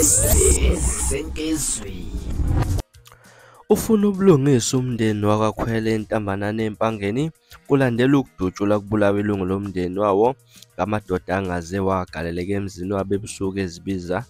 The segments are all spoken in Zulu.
Senkizwi. Ufuna ubulungiswa umndeni wakwaKhwela eNtambanana eMpangeni kulandela ukudutshulwa kubulawa ilungu lomndeni wawo ngamadoda angaziwa agaleleke emzini wabo ebusuku ezibiza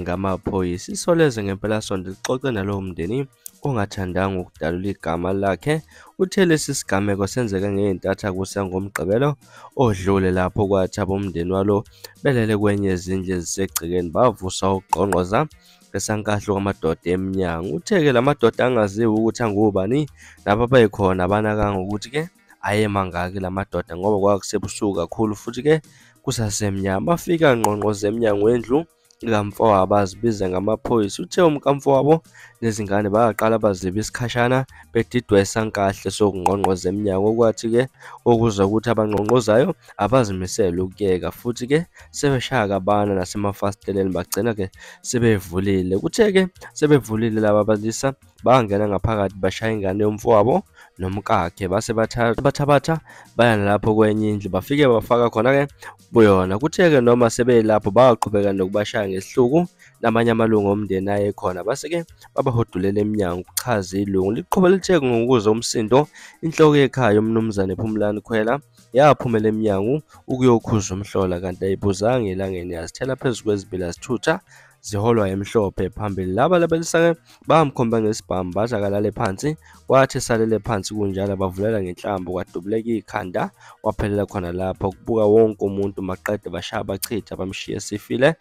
ngamaphoyisa. Isolezwe ngempelasonto lixoxe nalowo mndeni ongathandanga ukudalula igama lakhe. Uthe lesi sigameko senzeke ngey'ntathakusa ngoMgqibelo odlule lapho kwathi abomndeni walo belele kwenye yezindlu ezisegcekeni bavusa ukugqongqoza ngesankahlu kwamadoda emnyango. Uthe-ke la madoda angaziwa ukuthi angobani laba abayikhona abanakanga ukuthi-ke ayemangaki la madoda ngoba kwakusebusuku kakhulu futhi-ke kusasemnyama. Bafika ngqongqoza emnyango wendlu kamfowabo abazibiza ngamaphoyisa. Uthe umkamfowabo nezingane baqala baziba isikhashana bedidwa isankahle sokungqongqoza emnyango, okwathi-ke okuzwa ukuthi abangqongqozayo abazimisele ukuyeka futhi-ke sebeshaya kabana nasemafasiteleni bagcina-ke sebevulile. Kuthe-ke sebevulile laba abalisa bangena ngaphakathi bashaya ingane yomfowabo nomkakhe base bathabatha baya nalapho kwenye indlu bafike bafaka khona-ke kuyona. Kuthe-ke noma sebelapho baqhubeka nokubashaya ngesihluku namanye amalungu omndeni ayekhona base-ke babahudulela emnyango, kuchaza ilungu. Liqhuba lithe ngokuzwa umsindo inhloko yekhaya uMnumzane Phumlani Khwela yaphumela emnyango ukuyokhuza umhlola kanti ayibuzanga elangeni yazithela phezu kwezibila zithutha ziholwa emhlophe phambili. Laba labalisa-ke bamkhomba ngesibhamu bathi akalale phansi, kwathi esalele phansi kunjalo bavulela ngenhlamvu kwadubuleka ikhanda waphelela khona lapho kubuka wonke umuntu maqede bashaya bachitha bamshiya esifile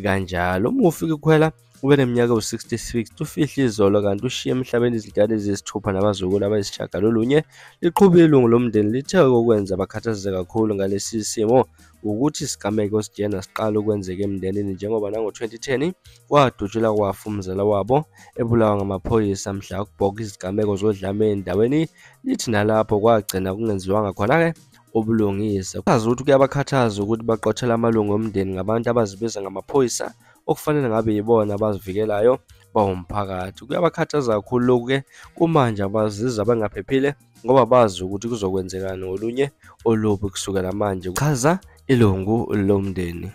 kanjalo. Umufi Khwela ube neminyaka ewu-66 ufihle izolo kanti ushiye emhlabeni izintwana eziyisithupha nabazukulu abayisishiyagalolunye. Liqhube ilungu lomndeni lithe okwenza bakhathazeke kakhulu ngalesi simo ukuthi isigameko esijena siqala ukwenzeka emndenini njengoba nango-2010 kwadutshulwa kwafa umzala wabo ebulawa ngamaphoyisa mhla kubhoka izigameko zodlame endaweni. Lithi nalapho kwagcina kungenziwanga khona-ke ubulungisa. Chaza ukuthi kuyabakhathaza ukuthi baqothele amalungu omndeni ngabantu abazibiza ngamaphoyisa okufanele ngabe yibona abazivikelayo bawumphakathi. Kuyabakhathaza kakhulu lokhu-ke kumanje abazizwa bengaphephile ngoba bazi ukuthi kuzokwenzekani ngolunye olubi kusukela manje, chaza ilungu lomndeni.